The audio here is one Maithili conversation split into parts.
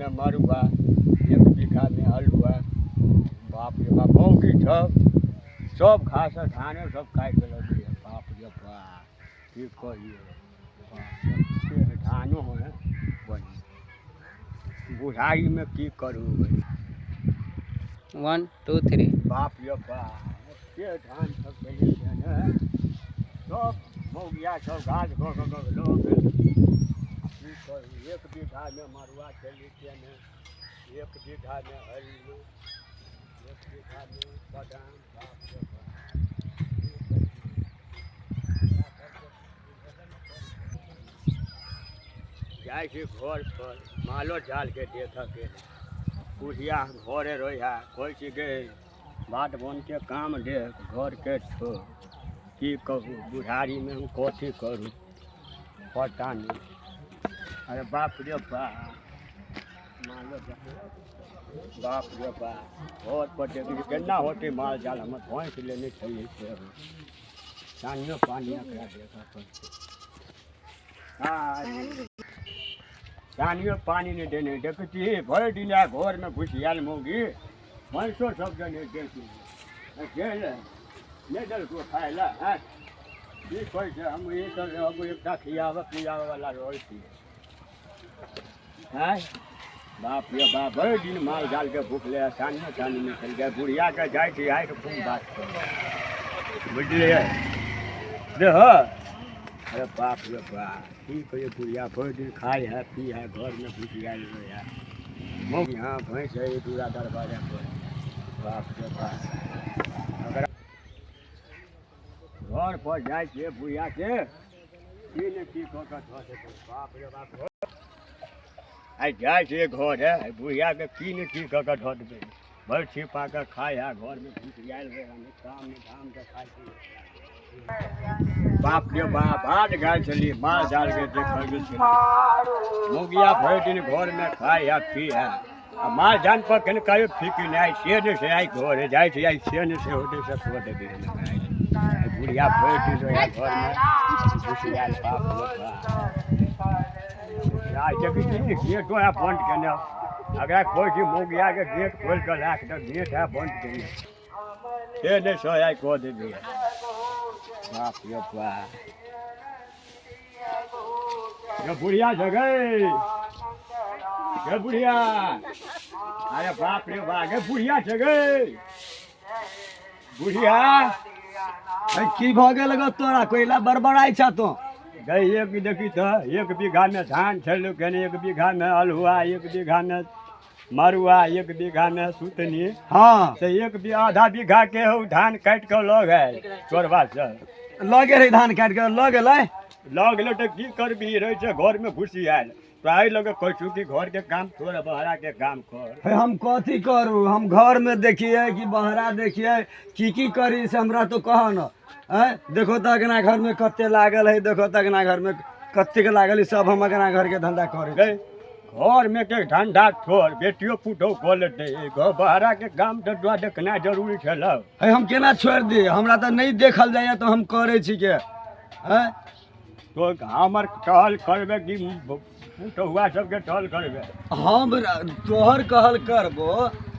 बीघामे मड़ुआ, एक बीघामे अल्हुआ। बाप रे बाप, मौगी सब सब घास आ धाने सब काटि देलक। बाप रे बाप, की कहियै, धानो है बढ़िआँ। बुढ़ारीमे की करू? 1 2 3। बाप रे बाप, एते धान सब देने छै ने, सब मौगिया सब घास कऽ कऽ कऽ लऽ गेल। की करू? एक बीघामे मड़ुआ चलि ने, एक बीघामे हल्लू, एक बीघामे बादाम। बाप रे बाप, की कहियै? जाइ छी घर पर मालो जालके देखऽके। बुढ़िया घरे रहै है, कहै छी गे, बाध बनके काम देख, घरके छोड़। की कहू, बुढ़ारीमे हम कथी करू, पता नहि। अरे बाप रे बाप, मालो जाल, बाप रे बाप, घर पर देखै छी केना होतै माल जाल। हमर भैंस लेने छलियै से सानियो पानी एकरा देखऽ पड़तै। हँ, सानियो पानी नहि देने देखै छी। भरि दिन आ घरमे घुसि आयल मौगी, भैंसो सब जने देखी गेल, नहि देलको खाय लए। आँय, की कहै छै? हम ई तऽ हम एकटा खियाबऽ पियाबऽ वला रहै छी। आँय, बाप रे बाप, भरि दिन माल जालके भूखले, सानियो सानी नहि खेलकै। बुढ़ियाके जाइ छी आइ खूब बात बुझलियै देह। अरे बाप रे बाप, की कहियै, बुढ़िया भरि दिन खाइ है, पी है, घरमे घुसि आयल रहै है। यहाँ भैंस है दूरा दरवाजा पर। बाप रे बाप, अगर घर पर जाइ छियै, बुढ़ियाके की ने की कऽ कऽ धऽ देतै। बाप रे बाप, आइ जाइ छियै घर है, बुढ़ियाके की ने की कऽ कऽ धऽ देबै। भरि छिपा कऽ खाइ है, घरमे घुसि आयल रहै, काम ने धाम के खाइ छी। बाप रे बाप, बाध गेल छलियै, माल जालके देखऽ गेल छलियै। मौगिया भरि दिन घरमे खाइ है, पी है आ माल जान पर कनि कहियो फिक्र नहि। से नहि से आइ घर जाइ छै, आइ से नहि से होतै, से कऽ देबै। बुढ़िया भरि दिन रहै घरमे घुसि आयल। बाप रे बाप, आइ देखै छी ने, गेटो है बन्द केने। अगर कोइ छी मौगियाके गेट खोलि कऽ राख दे, गेट है बन्द केने, से नहि से आइ कऽ देबै। बाप रे बाप, ये बुढ़िया छै गै, गे बुढ़िया। अरे बाप रे बाप, गे बुढ़िया छै गै, बुढ़िया। की भऽ गेल गो तोरा? कोइला बड़बड़ाइ छ तो? गै, एक देखी तऽ, एक बीघामे धान छलै केने, एक बीघामे अल्हुआ, एक बीघामे मड़ुआ, एक बीघामे सुतनी। से एक आधा बीघा के हौ धान काटि कऽ लऽ गेल चोरबा सब। लऽ गेल रहै? धान काटि कऽ लऽ गेलै? लऽ गेलै तऽ की करबी? रहै छै घरमे घुसि आयल। तऽ एहि लऽ कऽ कहै छु कि घरके काम छोड़, बहराके काम कर। हे, हम कथी करू? हम घरमे देखियै कि बहरा देखियै की की करी, से हमरा तो कह न। आँय, देखो तऽ अगना घरमे कते लागल है, देखो तऽ अगना घरमे कतेक लागल है। सब हम अगना घरके धंधा करै गै, घरमे के धंधा छोड़, बेटियो पुतहु कऽ लेतै। घर बहराके काम तऽ तोरा देखनाइ जरूरी छलौ। है, हम केना छोड़ि दी? हमरा तऽ नहि देखल जाइए तऽ हम करै छी के? आँय। तो हमर टहल करबै कि पुतहुआ सबके टहल करबै? हम तोहर कहल करबो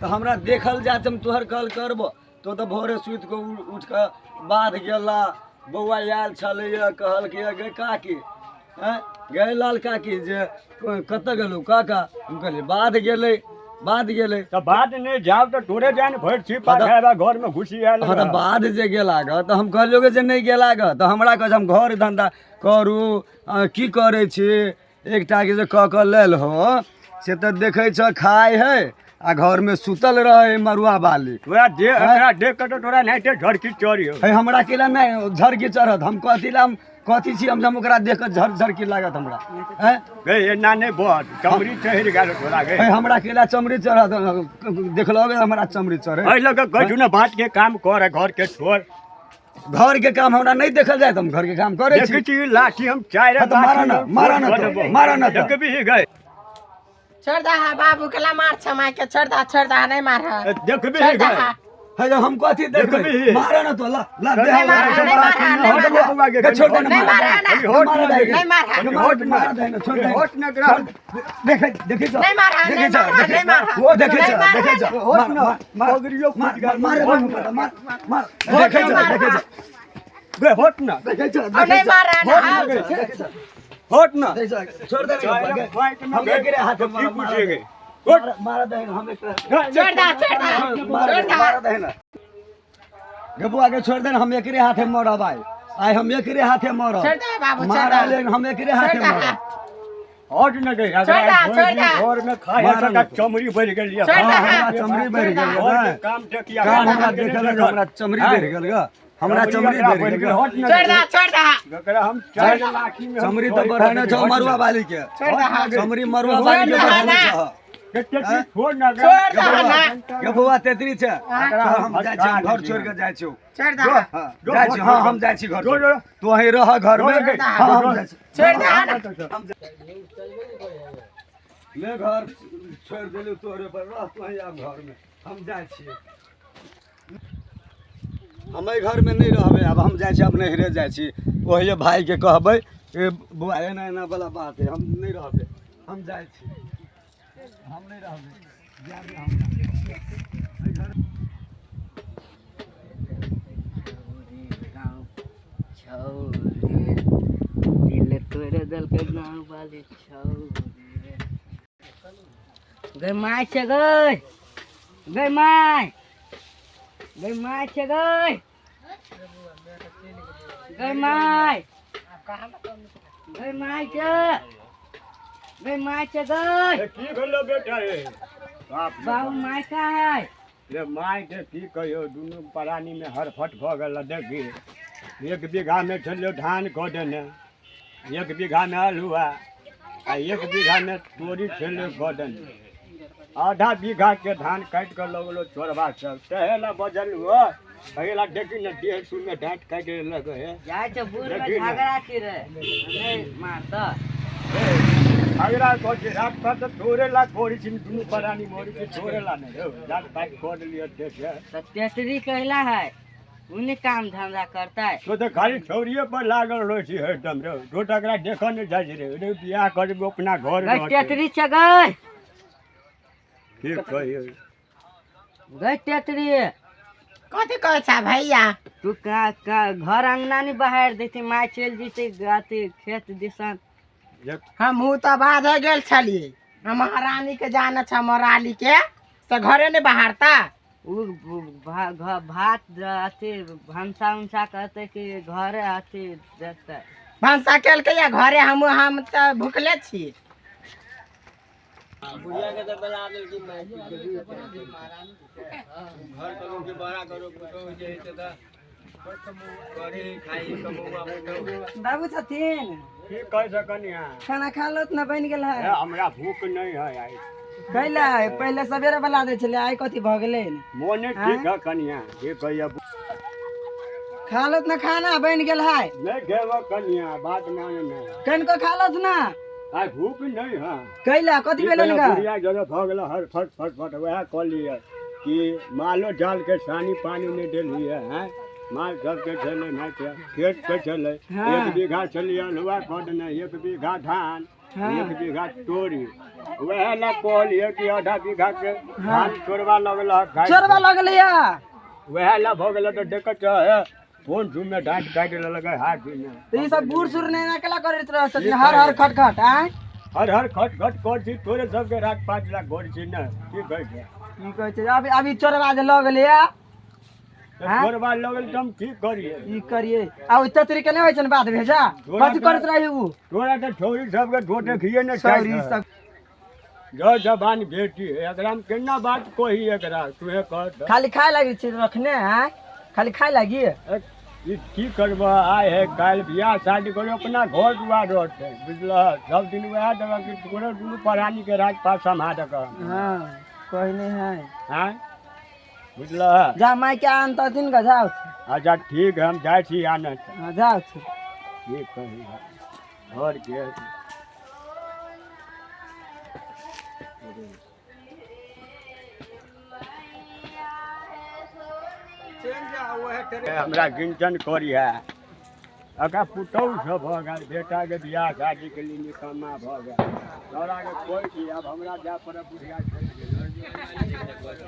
तऽ हमरा देखल जाय, हम तोहर कहल करबो तो तऽ भोरे सुति कऽ उठि कऽ बाध गेला। बौआ आयल छलैए, कहलकै, गे काकी, आँय गे लाल काकी, जे कतऽ गेलहुँ काका? हम कहलियै, बाध गेलै, बाध गेलै। तऽ बाध नहि जाउ तऽ तोरे जान भरि छिपा खायबा, घरमे घुसि आयल। हँ, तऽ बाध जे गेला गऽ तऽ हम कहलियौ जे नहि गेला गऽ, तऽ हमरा कहै छै हम घर धन्धा करू। की करै छी? एकटाके जे कऽ कऽ लेल हो से तऽ देखै छ, खाइ है आ घरमे सुतल रहै मरुआ बाली। तोरा देख, एकरा देख कऽ तऽ तोरा नहि झड़की चढ़ी है। हमरा केला नहि झड़की चढ़त? हम कथी ला, हम कथी छी? हम ओकरा देख कऽ झड़ झड़की लागत हमरा? हैं गे, एना नहि बज, चमड़ी चढ़ि गेल तोरा गे। है, हमरा केला चमड़ी चढ़त? देखलहो हमरा चमड़ी चढ़े? एहि लऽ कऽ कहै छु ने, बातके काम कर, घर के छोड़। घर के काम हमरा नहि देखल जाय तऽ हम घर के काम करै छी। देखै छी लाठी, हम चारि हँ, तऽ मारऽ न, मारऽ न तो, मारऽ न तो। देखबही गए। छोड़ दहा बाबू के, ला मार छ माय के, छोड़ दहा, छोड़ दहा, नहीं मार। देखबही छोड़ गए। दहा। है हम कथी देखबै मारा ना तो ला ला दे छोड़ दे ना मारा दे नहीं मारा मारा दे ना छोड़ दे होट ना करा देखे देखे जा नहीं मारा नहीं मारा नहीं मारा वो देखे जा देखे जा होट ना पगड़ियो मार मार मार मार देखे जा देखे जा बे होट ना देखे जा नहीं मारा ना होट ना छोड़ दे हम एकरे हाथ की पूछेंगे मारा दे हम एकरे छोड़ दे छोड़ दे छोड़ दे मारा दे ना गबुआ के छोड़ दे हम एकरे हाथे मरब आइ आइ हम एकरे हाथे मरब छोड़ दे बाबू छोड़ मारा ले हम एकरे हाथे मरब हट न गई छोड़ दे छोड़ दे घर में खाए का चमड़ी बढ़ गेल हां चमड़ी बढ़ गेल घर के काम देखिया कान हमरा देखल हमरा चमड़ी बढ़ गेल ग हमरा चमड़ी बढ़ गेल हट न छोड़ दे छोड़ दे एकरा हम 4 लाख में चमड़ी तो बढ़ाने छौ मरुआ वाली के छोड़ दे चमड़ी मरुआ वाली के बढ़ाने छौ केते छोड़ ना छोड़ दे ना गबुआ तेतरी छै हम जाइ छी घर छोड़ के जाइ छी छोड़ दे जाइ छी हां हम जाइ छी घर तू वहीं रह घर में हां हम जाइ छी छोड़ दे ना ले घर छोड़ देलू तोरे पर रह तू वहीं आब घर में हम जाइ छी हम एहि घर में नहीं रहबै आब हम जाइ छी आब नैहरे जाइ छी ओहिए भाई के कहबै ए बौआ एना एना वाला बात है हम नहीं रहबै हम जाइ छी हम नहीं रहबै जायब हम दिल तोड़े देलकै गाँव वाली छौरी गै my छै गै गै my गै my छै गै गै my गै my छै गै my छै गै की भेलो बेटा रे बाप बाबू my का है रे my के की कहियो दुनू प्राणी में हरफट भ गेल देखी 1 बीघा में छलियो धान कऽ देने 1 बीघा में आलूआ आ 1 बीघा में तोरी छलियो कऽ देने आधा बीघा के धान काटि कऽ लगलो चोरबा सब तहेला बजल हो तहेला देखी ने देह सुन में डाँट काटि लेलक हे जाइ छै बूढ़ में झगड़ा की रे नहीं मारता झगड़ा कऽ छै रात पात तऽ तोरे ला कोरी छी दुनू प्राणी मोरी छी तोरे ला नहि रौ जात पात कऽ देलियै देख तऽ तेतरी कहला है उन्हें काम धंधा करता है तो तऽ खाली छौरिये पर लागल रहै छी हरदम रौ दो टकरा देखऽ नहि जाइ छै रे रे बियाह करबो अपना घर गै तेतरी छै गै की कहियो गै तेतरी कथी कहै छ भैया तू का का घर अंगना नहीं बाहर देती my चलि जैते अथी खेत दिसन हमहूँ तऽ बाधे गेल छलियै हम महारानी के जाना छ मराली के से घरे नहीं बाहरता उ भात अथी भनसा उनसा कहते कि घरे अथी देखते भनसा केलकै या घरे हम तऽ भुखले छी बुढ़िया के तऽ बजा देलकी माय घर करू कि बड़ा करू पुतोहु जे छै तऽ करी खाई कमौआ पुतोहु बाबू छथिन की कहि सकनिया खाना खा लो ना बनि गेल है हमरा भूख नहीं है आइ कैला पहिले सवेरे बला दै छलै आइ कथी भऽ गेलै मोने ठीक है कनिया जे कहिया खा लो ना खाना बनि गेल है नहीं खेब कनिया बात माने नहीं कनिको खा लो ना आइ भूख नहीं है कैला कथी भेलन गा बुढ़िया जगह भऽ गेल हर फट फट फट वएह कहलियै कि मालो जाल के सानी पानी नहीं देलियै हैं माल सबके छलै नहि छै खेत के छलै 1 बीघा छलियै अल्हुआ कऽ देने 1 बीघा धान 1 बीघा तोरी वएह ला कहलियै कि आधा बीघा के धान चोरबा लगल चोरबा लगलैया वएह ला भऽ गेल तऽ देखत है फोन झूमे डाँट काटि लेलक हाथ में तऽ ई सब बूढ़ सूढ़ नहि एना केला करैत रहै छथिन हर हर खट खट आँय हर हर खट खट कर छी तोरे सबके रात 5 लाख घर छी ने की कहै छै की कहै छै अभी अभी चोरबा जे लऽ गेलैया चोरबा लऽ गेल तऽ हम की करियै की करियै आ ओहि ततरी के नहि होइ छै ने बात भेजा कथी करैत रही उ तोरा तऽ छौरी सबके ढो देखिए ने छौरी सब जो जबान बेटी है एकरा में केना बात कही एकरा तुहे कह खाली खाय लागी छी रखने हैं खाली खाय लागी ई की करबह आइ है काल्हि बियाह शादी करो अपना घर दुआर रहतै बुझलह सब दिन वएह देबह कि तोरो दुनू प्राणी के राजपाट सम्हारक। हाँ कोई नहीं है। हाँ बुझलह जा माय के आन तथिन ग जाओ। अच्छा ठीक है हम जाइ छी आने। हाँ जाओ। ठीक कही घर के चलि जा ओहे ट्रेन। हमरा गिनचन करी है, अका पुतहु सब भऽ गेल, बेटाके बियाह शादीके लिए निकम्मा भऽ गेल, तोराके कोइ की, आब हमरा जाय पड़त। बुढ़िया चलि गेल।